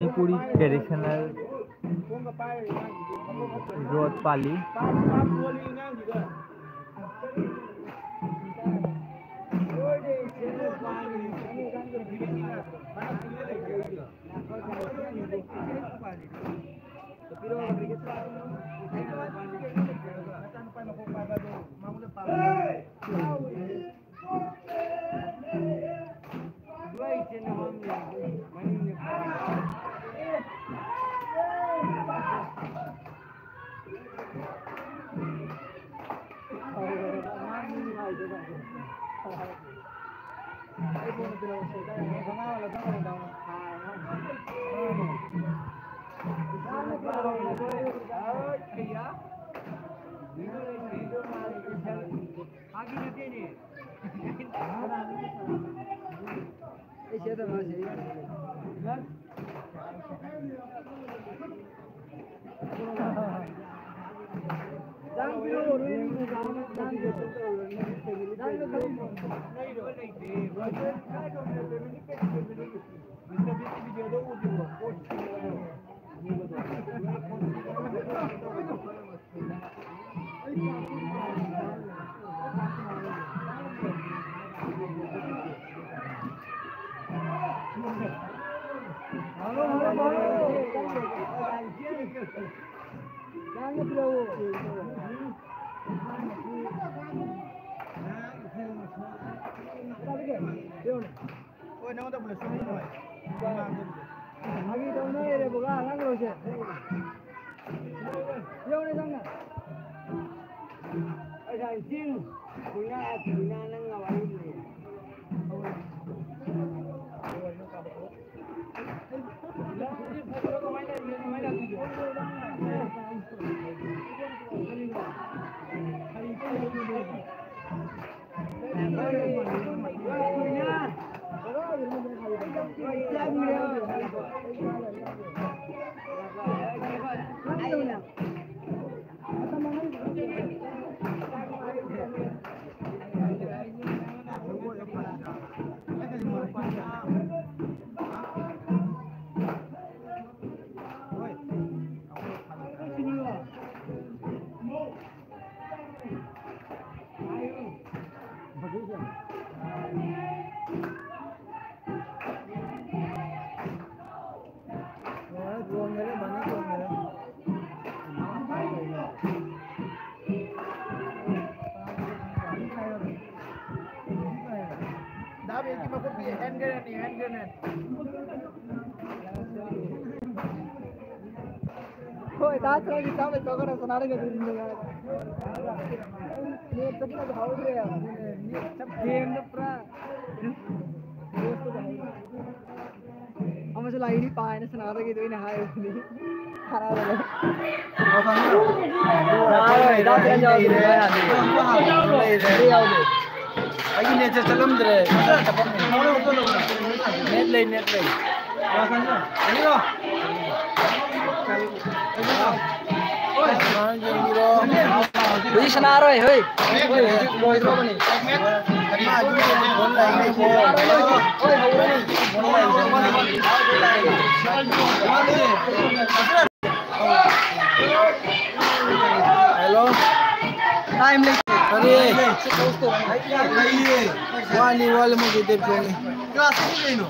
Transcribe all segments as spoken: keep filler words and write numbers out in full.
Manipuri traditional road ꯄꯥꯜꯂꯤ꯫ ꯐꯥꯒꯤ ꯇꯧꯅ ꯂꯩꯔꯦ ꯕꯕꯥ, ꯑꯉꯥꯡ ꯂꯣꯏꯁꯦ꯫ ꯌꯧꯔꯦ ꯅꯪꯅ꯫ ꯑꯩ ꯉꯁꯥꯏ ꯆꯤꯡ ꯀꯨꯏꯅ ꯀꯨꯏꯅ ꯅꯪ ꯋꯥꯔꯤ ꯂꯩꯌꯦ꯫ ꯍꯣꯏ, ꯗꯥ ꯆꯔꯥꯒꯤ ꯆꯥꯕꯩ ꯇꯧꯔꯒ ꯁꯥꯟꯅꯔꯒ ꯑꯗꯨꯝ ꯅꯨꯡꯉꯥꯏ꯫ ꯅꯦꯠ ꯆꯠꯄꯗ ꯍꯧꯗ꯭ꯔꯦ꯫ ꯅꯦꯠ ꯆꯞ ꯒꯦꯝꯗ ꯄꯨꯔꯥ ꯑꯃꯁꯨ ꯂꯥꯛꯏꯅꯤ ꯄꯥꯏꯅ ꯁꯥꯟꯅꯕꯒꯤꯗꯣ ꯑꯩꯅ ꯍꯥꯏꯕꯅꯤ꯫ ꯍꯔꯥꯎꯔꯦ꯫ ꯍꯔꯥꯎꯔꯦ, ꯗꯥ ꯆꯔꯥ ꯌꯥꯎꯗ꯭ꯔꯦ꯫ ꯂꯩꯔꯦ꯫ ꯌꯥꯎꯗꯦ꯫ ꯑꯩꯒꯤ ꯅꯦꯠꯁꯦ ꯆꯠꯂꯝꯗ꯭ꯔꯦ꯫ ꯅꯦꯠ ꯂꯩ, ꯅꯦꯠ ꯂꯩ꯫ ꯍꯧꯖꯤꯛ ꯁꯥꯟꯅꯔꯣꯏ, ꯍꯣꯏ꯫ ꯍꯣꯏ, ꯍꯧꯖꯤꯛ ꯂꯣꯏꯗ꯭ꯔꯣꯕꯅꯤ꯫ ꯍꯣꯏ, ꯍꯧꯔꯅꯤ꯫ Hello. Time ꯂꯩꯇꯦ꯫ ꯀꯔꯤ? ꯋꯥꯠꯂꯤ, ꯋꯥꯠꯂꯤ, ꯃꯣꯏꯒꯤ date ꯐꯣꯡꯉꯤ꯫ Class ꯀꯩꯅꯣ?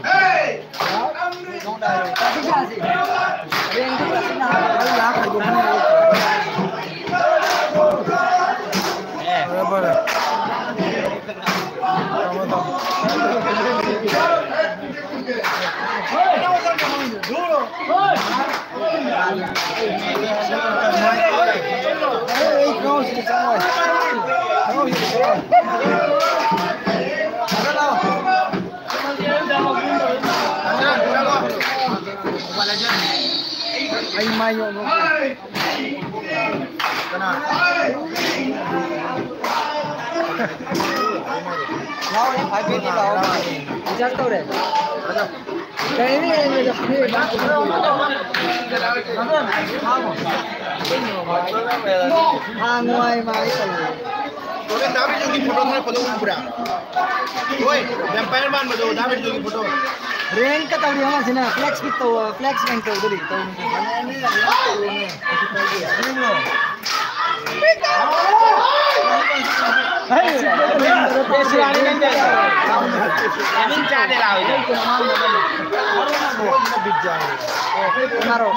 Class ꯀꯌꯥꯁꯤ? ꯍꯌꯦꯡꯗꯤ class ꯅꯍꯥꯟ ꯑꯩ ꯂꯥꯛ ꯈꯥꯏꯗꯣꯛꯄꯅꯦ꯫ ꯐꯔꯦ, ꯐꯔꯦ꯫ ꯊꯝꯃꯣ, ꯊꯝꯃꯣ꯫ ꯑꯩ ꯃꯥꯏ ꯌꯣꯛ-, ꯀꯅꯥ? ꯂꯥꯛꯑꯣ, ꯍꯥꯏꯐꯦꯠꯇꯤ ꯂꯥꯛꯑꯣ꯫ Recharge ꯇꯧꯔꯦ꯫ ꯀꯩꯅꯣ ꯌꯦꯡꯉꯣ꯫ ꯍꯥꯡꯉꯣ ꯍꯥꯏ ꯃꯥ ꯑꯩ ꯇꯧꯔꯦ꯫ ꯗꯥ ꯕꯤꯔꯖꯨꯒꯤ photo ꯊꯥꯔꯛꯄꯗꯣ ꯎꯕ꯭ꯔꯥ? ꯍꯣꯏ, vampire ꯃꯥꯟꯕꯗꯣ, ꯗꯥ ꯕꯤꯔꯖꯨꯒꯤ photo꯫ Rank ꯀ ꯇꯧꯔꯤ ꯑꯃꯁꯤꯅ, flex pick ꯇꯧ, flex rank ꯇꯧꯗꯣꯔꯤ, ꯇꯧꯔꯤ꯫ ꯃꯃꯤꯡ ꯆꯥꯗꯦ ꯂꯥꯎꯏꯗꯣ꯫ ꯃꯥꯔꯣ꯫